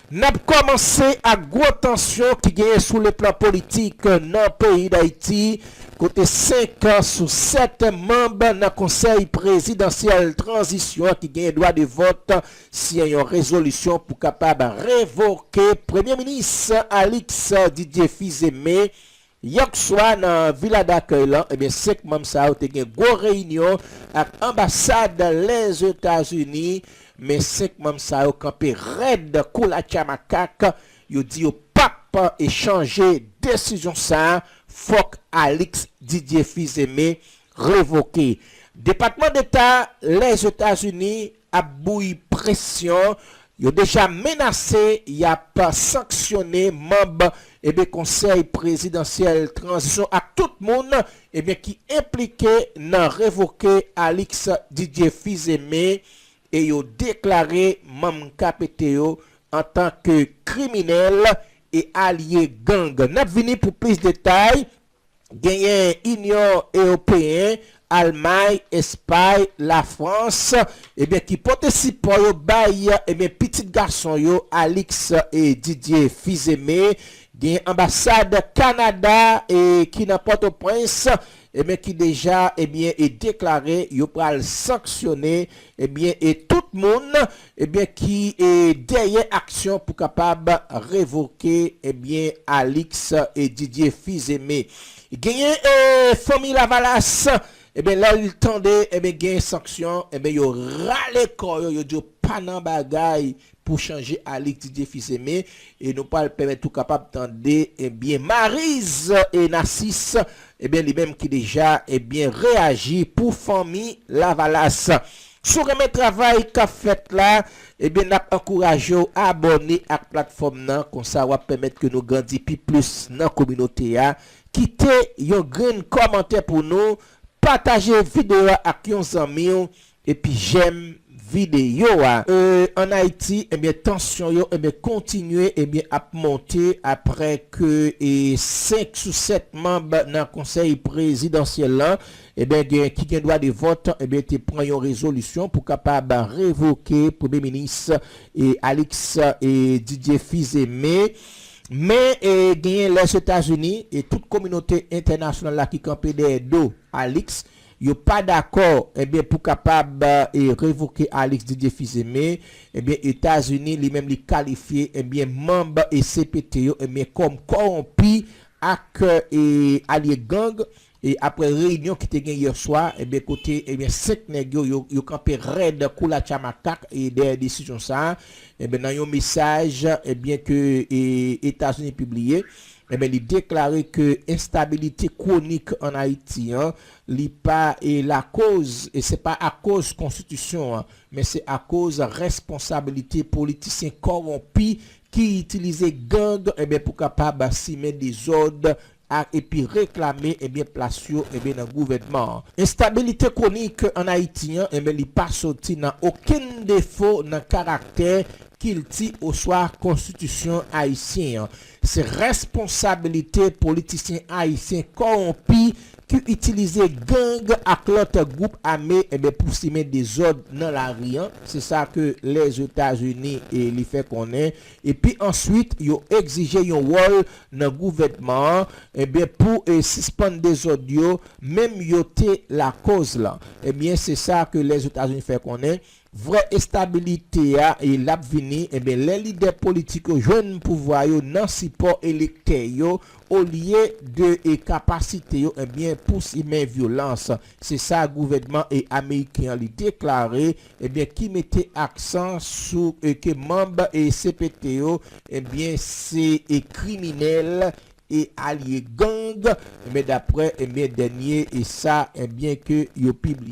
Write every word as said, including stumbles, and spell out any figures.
N ap kòmanse ak gwo tansyon ki genyen sou le plan politik nan peyi Dayiti, kote senk sou sèt manm nan Konsèy Prezidansyèl Tranzisyon an ki genyen dwa de vòt siyen yon rezolisyon pou kapab revoke Premye Minis Alix Didier Fils-Aimé. Yèswa nan Vila Dakèy lan, ebyen, senk manm sa yo te gen gwo reyinyon ak anbasad Lèzetazini, men senk manm sa yo kanpe rèd kou latcha makak, yo di yo p ap e chanje desizyon sa a, fòk Alix Didier Fils-Aimé revoke. Depatman Deta Lèzetazini ap bouyi presyon, yo deja menase y ap sanksyone manm ebyen Konsèy Prezidansyèl Tranzisyon ak tout moun ebyen ki enplike nan revoke Alix Didier Fils-Aimé, e yo deklare manm K P T yo antanke kriminèl e alye gang. N ap vini pou plis detay. Genyen Inyon Ewopeyen, Almay, Espay, Lafrans, ebyen, ki pote sipò yo bay, ebyen, pitit gason yo, Alix e Didier Fils-Aimé. Genyen anbasad Kanada e ki nan Pòtoprens, ebyen, ki deja, ebyen, e deklare yo pral sanksyone, ebyen, e tout moun, ebyen, ki e dèyè aksyon pou kapab revoke, ebyen, Alix e Didier Fils-Aimé. Genyen e fanmi Lavalas, ebyen, lè l tande, ebyen, genyen sanksyon, ebyen, yo rale kò yo, yo di yo pa nan bagay pou chanje Alix Didier Fils-Aimé, e nou pral pèmèt ou kapab tande, ebyen, Mariz e Nasis, ebyen, li menm ki deja, ebyen, reyaji pou fanmi Lavalas. Si w renmen travay k ap fèt la, ebyen, n ap ankouraje w abòne ak platfòm nan, konsa w ap pèmèt ke nou grandi pi plis nan kominote a. Kite yon grenn kòmantè pou nou, pataje videyo a ak yon zanmi w, epi jèm videyo a. E, ann Ayiti, ebyen, tansyon yo, ebyen, kontinye, ebyen, ap monte apre ke, e, senk sou sèt manm nan Konsèy Prezidansyèl lan, ebyen, gen, ki gen dwa de vòt, ebyen, te pran yon rezolisyon pou kapab revoke Premye Minis, e, Alix, e, Didier Fils-Aimé. Men, e, genyen Lèzetazini e tout kominote entènasyonal la ki kanpe dèyè do Alix, yo pa dakò, ebyen, pou kapab, e, revoke Alix Didier Fils-Aimé, ebyen, Etazini, li menm, li kalifye, ebyen, manm e C P T yo, ebyen, kòm kòwonpi ak, e, alye gang, e, apre reyinyon ki te gen yè swa, ebyen, kote, ebyen, senk nèg yo, yo, yo kanpe rèd kou latcha makak, e, dèyè desizyon sa a, ebyen, nan yon mesaj, ebyen, ke, e, Etazini pibliye, ebyen, li deklare ke enstabilite kwonik ann Ayiti an, li pa, e, lakoz, e se pa akoz konstitisyon an, men se akoz responsabilite politisyen kòwonpi ki itilize gang, ebyen, pou kapab simen dezòd ak, epi reklame, ebyen, plas yo, ebyen, nan gouvènman an. Enstabilite kwonik ann Ayiti an, ebyen, li pa soti nan okenn defo nan karaktè, kilti oswa konstitisyon ayisyen an. Se responsabilite politisyen ayisyen kòwonpi ki itilize gang ak lòt gwoup ame, ebyen, pou simen dezòd nan lari an. Se sa ke Lèzetazini, e, li fè konnen. Epi answit, yo egzije yon wòl nan gouvènman an, ebyen, pou, e, sispann dezòd yo, menm yo te lakòz lan. Ebyen, se sa ke Lèzetazini fè konnen. Vrè estabilite a, e l ap vini, ebyen, lè lidè politik yo jwenn pouvwa yo nan sipò elektè yo, olye de, e, kapasite yo, ebyen, pou simen vyolans. Se sa gouvènman, e, ameriken an li deklare, ebyen, ki mete aksan sou, e, ke manm, e, C P T yo, ebyen, se, e, kriminèl e alye gang, ebyen, daprè, ebyen, dènye, e, sa, ebyen, ke yo pibliye.